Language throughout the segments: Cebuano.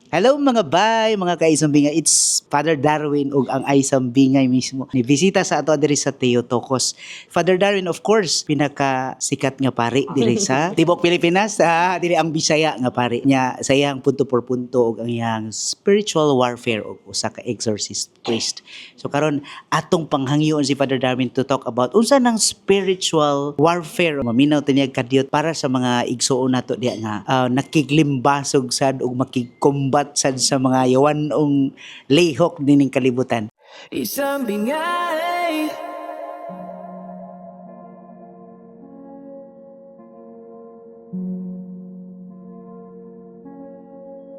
Hello mga bay, mga kaisambingay. It's Father Darwin ug ang Isambingay mismo. Ni bisita sa ato diri sa Theotokos. Father Darwin, of course, pinaka sikat nga pari diri sa tibok Pilipinas. Ah, diri ang Bisaya nga pari nya sa iyang punto por punto ug ang iyang spiritual warfare ug usa ka exorcist priest. So karon atong panghangyoon si Father Darwin to talk about unsa nang spiritual warfare. Maminaw ta niya kadiyot para sa mga igsuon nato diha nga nakiglimbasog sad ug makigkombat sad sa mga yawan-ong lihok nining kalibutan. Isang bingay.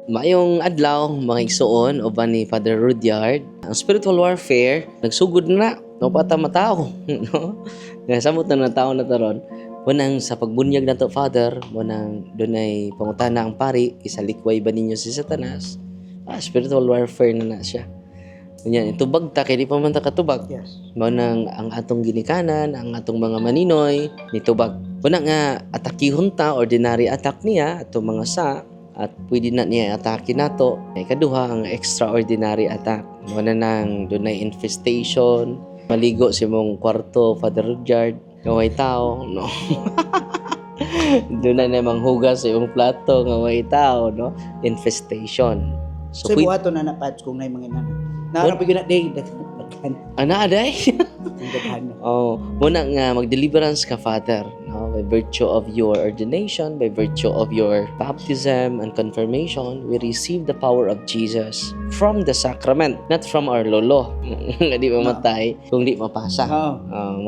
Maayong adlaw, mga igsuon uban ni Father Rudyard. Ang spiritual warfare nagsugod na no pa ta matao, no? Nga samot na na tao na taron. Munang sa pagbunyag nato, Father, munang dunay pangutana ang pari, isalikway ba ninyo si Satanas? Ah, spiritual warfare na na siya. Unya, itubag ta kay di pa man ta katubag. Mao nang ang atong ginikanan, ang atong mga maninoy nitubag. Muna nga atakihon ta, ordinary attack niya atong mga sa at pwede na niya atake nato. Ikaduha ang extraordinary attack. Mao na nang dunay infestation, maligo sa imong kwarto, Father Rudyard, nga way tao, no? Doon na manghugas sa imong plato nga way tao, no? Infestation. So, So, pwede, buhaton na na Pads kung nay mga inana. Naara pa gyud na day daghan. Ana aday. Daghan. Oh, muna nga mag-deliverance ka, Father, no? By virtue of your ordination, by virtue of your baptism and confirmation, we receive the power of Jesus from the sacrament, not from our lolo. Nga di mamatay kung di mapasa. Oo.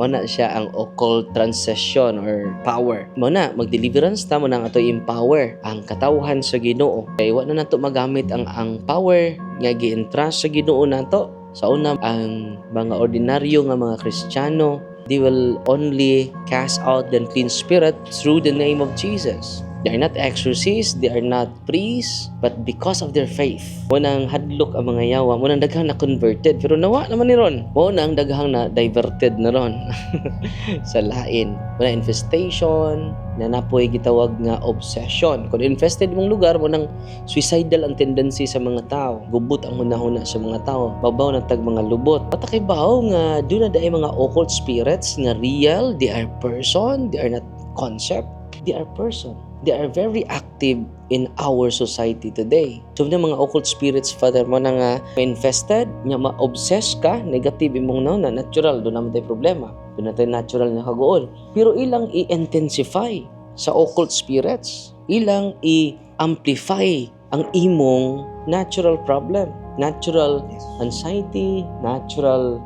Muna siya ang occult transition or power. Muna, mag-deliverance ta, muna nga to empower ang katawhan sa Ginoo. Kay wa na nato magamit ang power nga gi-entrust sa Ginoo nato. Sa una, ang mga ordinaryo nga mga Kristiyano, they will only cast out the unclean spirit through the name of Jesus. They are not exorcists, they are not priests, but because of their faith. Munang hadlok ang mga yawa, munang daghang na converted, pero nawa naman ni ron. Munang daghang na diverted na ron sa lain. Muna infestation, na napoy gitawag nga obsession. Kung infested mong lugar, munang suicidal ang tendency sa mga tao. Gubot ang hunahuna sa mga tao. Babaw na tag mga lubot. Patakay baw nga doon na daay mga occult spirits nga real, they are person, they are not concept, they are person. They are very active in our society today. So, na mga occult spirits, Father, mo na nga infested, nga ma-obsess ka, negative imong na, natural, doon naman tayo problema. Doon na tayo natural na kaguol. Pero ilang i-intensify sa occult spirits. Ilang i-amplify ang imong natural problem. Natural anxiety, natural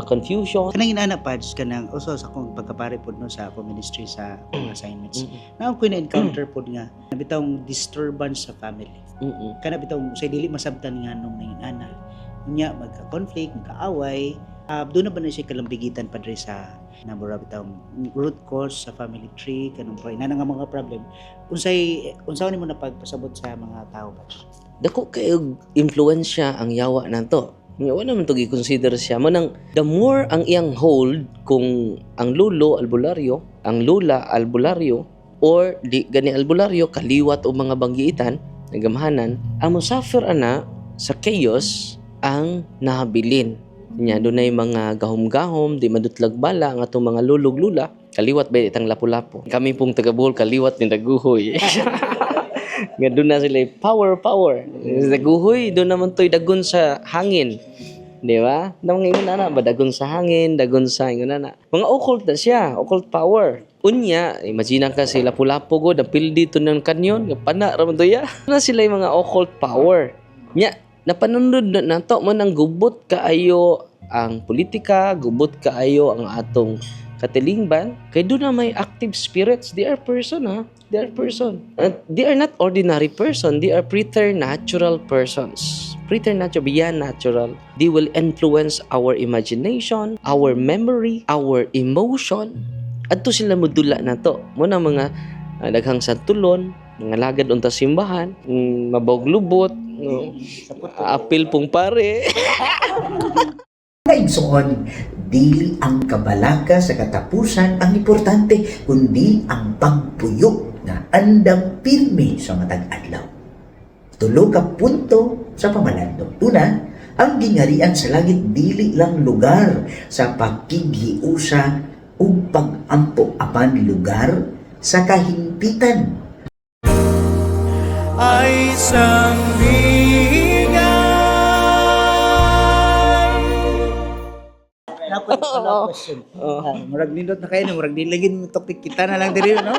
confusion. Kanang inana Pads, kanang uso sa akong pagkapare pod no sa akong ministry sa akong assignments. Na ako na-encounter pod nga bitawng disturbance sa family. Kana bitawng say dili masabtan nga nung nangin-ana. Unya magka-conflict, magkaaway. Doon na ba na siya kalambigitan, padre, sa namura bitawng root cause sa family tree kanang pa inana nga mga problem, unsay unsaon nimo na pagpasabot sa mga tao, Pads? Dako kayo influensya ang yawa nato. Nga wala naman to gi-consider siya. Manang the more ang iyang hold, kung ang lulo albularyo, ang lula albularyo, or di gani albularyo, kaliwat o mga banggiitan, nagamhanan, ang musafir ana sa chaos ang nahabilin. Nya dunay mga gahom-gahom, di madutlag bala ang atong mga lulog lula, kaliwat ba itang lapu-lapu. Kami pong taga Bohol, kaliwat ni Daguhoy. Nga doon na sila power power. Daguhoy, doon naman to'y dagon sa hangin. Di ba? Na mga ingon na ba dagon sa hangin, dagon sa ingon na. Mga occult na siya, occult power. Unya, imagine ka si Lapu-Lapu go, napildi to ng kanyon, nga pana ra man to ya. Na sila yung mga occult power. Nya, napanunod na nato man ang gubot kaayo ang politika, gubot kaayo ang atong katilingban, kay doon na may active spirits. They are person, ha? They are person. And they are not ordinary person. They are preternatural persons. Preternatural, beyond natural. They will influence our imagination, our memory, our emotion. Adto sila modula na to. Muna mga daghang santulon, mga lagad unta simbahan, mabawg lubot, no? Apil pong pare. Kaigsoon, dili ang kabalaka sa katapusan ang importante, kundi ang pagpuyo nga andam pirmi sa matag adlaw. Tulo ka punto sa pamalandong. Una, ang gingharian sa langit dili lang lugar sa pakighiusa ug pag-ampo apan lugar sa kahimpitan. Ay sambingay. Napod follow-up question. Ah, murag nindot na kayo, no? Murag nilagin mo topic kita na lang diri, no?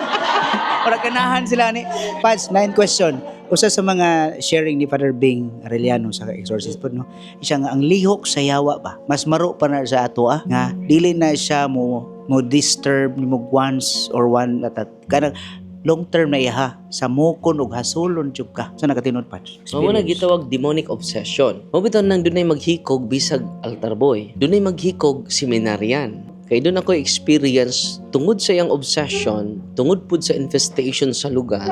Murag ganahan sila ni. Pads, nine question. Usa sa mga sharing ni Father Bing Arellano sa Exorcist po, no? Siya nga ang lihok sa yawa ba? Mas maro pa na sa ato ah, nga dili na siya mo mo disturb ni mo once or one at kanang long term na iha sa mukon ug hasulon jud ka. Sa nakatinod, Pads? Mao na gitawag demonic obsession. Mao bitaw nang dunay maghikog bisag altar boy. Dunay maghikog seminaryan. Kay doon ako experience tungod sa iyang obsession, tungod pud sa infestation sa lugar.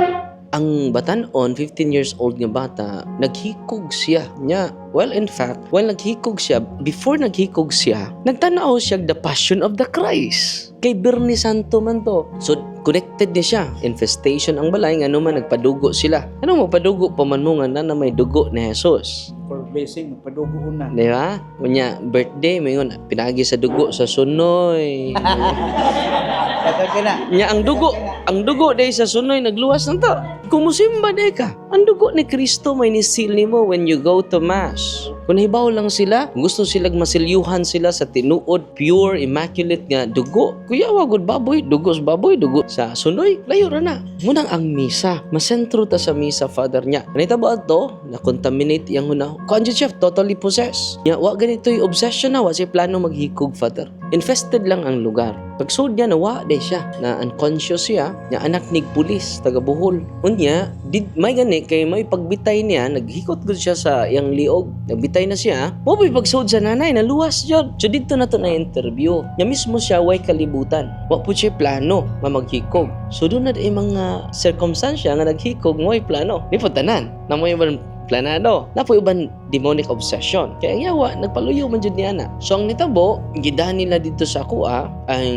Ang batan-on, 15 years old nga bata, naghikog siya. Nya, well, in fact, while naghikog siya, before naghikog siya, nagtanaw siya The Passion of the Christ. Kay Biyernes Santo man to. So, connected niya siya. Infestation ang balay, nga man, nagpadugo sila. Ano magpadugo pa man mo nga na, na may dugo ni Jesus? For blessing, padugo na. Di ba? Unya, birthday, mayon, pinagi sa dugo sa sunoy. Daghang ka na. Nya ang dugo day sa sunoy nagluwas na to. Kung musimba day ka, ang dugo ni Kristo may nisil nimo when you go to mass. Kung nahibaw lang sila, kung gusto silang masilyuhan sila sa tinuod, pure, immaculate nga dugo. Kuya, wagod baboy, dugo sa baboy, dugo sa sunoy, layo ra na. Munang ang misa, masentro ta sa misa, Father niya. Anita ba to? Na-contaminate iyang huna. Kuan jud siya, totally possessed. Nya, wa ganito yung obsession na, wa siya plano maghikog, Father. Infested lang ang lugar. Pagsud niya, nawa day siya. Na unconscious siya, niya anak ni pulis, taga Bohol. Unya, did, may gani, kay may pagbitay niya, naghikot gud siya sa iyang liog. Nagbitay na siya, mo may pagsud sa nanay, naluwas jud. So didto na to na interview. Nya mismo siya, way kalibutan. Wa po siya plano nga maghikog. So doon na di mga circumstansya nga naghikog, mo plano. Di po tanan. Na mo yung planado. Napoy uban demonic obsession. Kaya ang yawa, nagpaluyo man jud niya na. So ang nitabo, gidahan nila dito sa kuha ang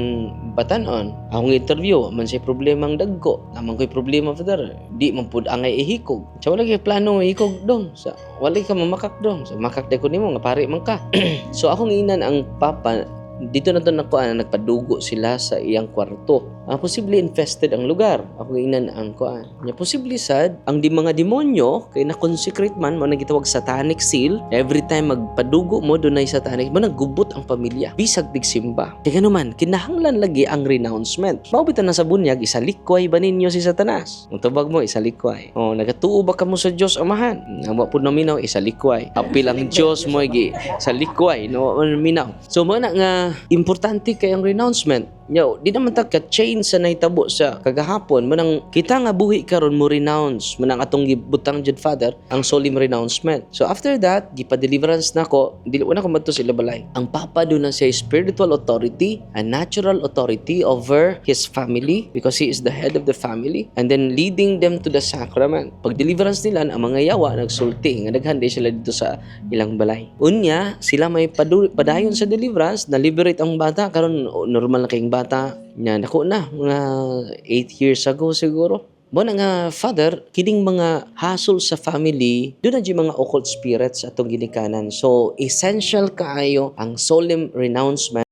batanon. Akong interview, man siya problema ang dagko. Naman ko'y problema, Father. Di man pud angay ihikog. Sa wala kay plano ihikog dong. Sa wala ka mamakak dong. Sa makak ko nimo nga pare man ka. So akong inan ang papa dito na to nakuha na nagpadugo sila sa iyang kwarto. Ah, posible infested ang lugar. Ako inan ang kuan. Nya posible sad ang di mga demonyo kay na-consecrate man mo gitawag satanic seal. Every time magpadugo mo dunay satanic mo naggubot ang pamilya. Bisag tigsimba. Kaya naman kinahanglan lagi ang renouncement. Mao bitaw na sa bunyag isalikway ba ninyo si Satanas? Ang tubag mo isalikway. Oh, nagatuo ba kamo sa Dios Amahan? Ang wa pud naminaw isalikway. Apil ang Dios mo gi sa likway no minaw. So mo na nga importante kay ang renouncement. Yo, di naman ta ka-change sa nahitabo sa kagahapon. Manang kita nga buhi karon mo renounce. Manang atong gibutang jud, Father, ang solemn renouncement. So after that, gipa-deliverance nako, dili wala ko madto sa balay. Ang papa do na siya spiritual authority and natural authority over his family because he is the head of the family and then leading them to the sacrament. Pag deliverance nila, ang mga yawa nagsulti nga daghan di sila dito sa ilang balay. Unya, sila may padayon sa deliverance, na liberate ang bata karon normal na kayong bata nya nako na mga 8 years ago siguro. Mo na nga, Father, kining mga hassle sa family, doon na dyan mga occult spirits atong ginikanan. So, essential kaayo ang solemn renouncement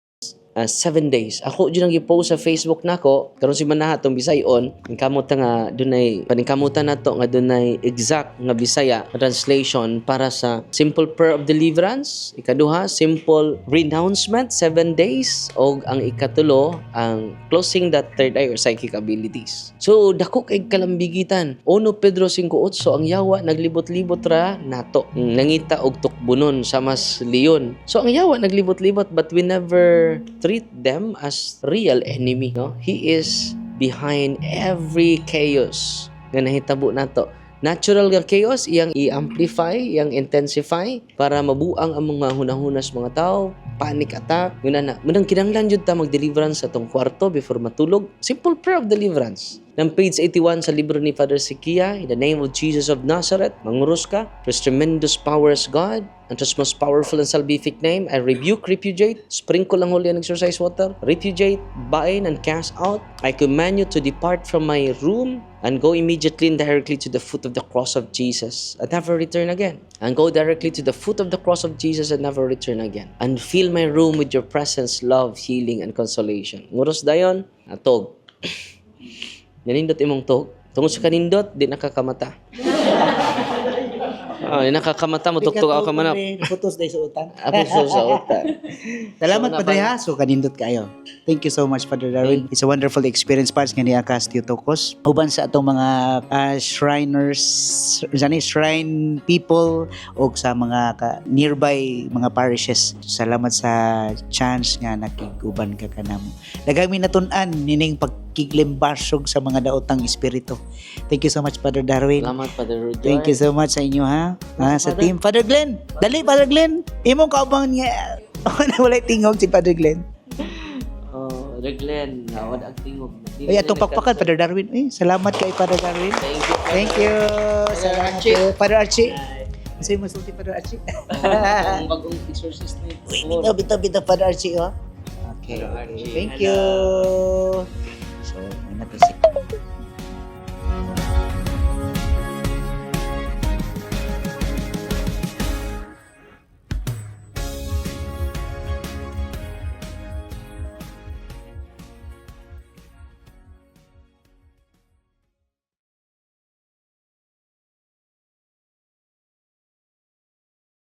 7 days. Ako jud ang gi-post sa Facebook nako karon si manaha tong Bisayon, kamot nga dunay paningkamutan nato nga dunay exact nga Bisaya translation para sa simple prayer of deliverance, ikaduha simple renouncement 7 days og ang ikatulo ang closing that third eye or psychic abilities. So dako kay kalambigitan. 1 Pedro 5:8, ang yawa naglibot-libot ra nato. Nangita og tukbunon sa mas leon. So ang yawa naglibot-libot but we never treat them as real enemy, no? He is behind every chaos nga nahitabo nato. Natural nga chaos iyang i-amplify, iyang intensify para mabuang ang mga hunahunas mga tao, panic attack, yun na. Munang kinahanglan jud ta mag-deliverance sa tong kwarto before matulog. Simple prayer of deliverance. Ng page 81 sa libro ni Father Sikia, in the name of Jesus of Nazareth, manguros ka, his tremendous power as God, and his most powerful and salvific name, I rebuke, repudiate, sprinkle ang holy and exorcise water, repudiate, bind, and cast out. I command you to depart from my room. And go immediately and directly to the foot of the cross of Jesus and never return again. And go directly to the foot of the cross of Jesus and never return again. And fill my room with your presence, love, healing, and consolation. Nguros dayon, atog. Nanindot imong tog. Tungod sa kanindot, di nakakamata. Ah, di nakakamata mo tugtog ako manap. Putos day sa utang. Ako sa utang. Salamat, So, Padre, ha. So kanindot kayo. Thank you so much, Father Darwin. It's a wonderful experience parts nga niya ka sa Theotokos. Uban sa atong mga shriners, sani shrine people o sa mga nearby mga parishes. Salamat sa chance nga nakiguban ka kanamo. Daghang minatun-an nining pagkiglimbarsog sa mga daotang espiritu. Thank you so much, Father Darwin. Salamat, Father Roger. Thank you so much sa inyo, ha. Ha, sa Father. team. Father Glenn. Dali, Father Glenn. Imong kaubang niya. Walay tingog si Father Glenn. Oh, Father Glenn, nawad ang tingog. Ay, atong pakpakan, Father Darwin. Ay, salamat kay Father Darwin. Thank you. Thank you. Salamat Archie. po. Father Archie. Kasi masulti, Father Archie. Ang bagong exorcist ni Uy, bitaw, bitaw, bitaw, Father Archie, oh. Okay. Father Archie. Thank you.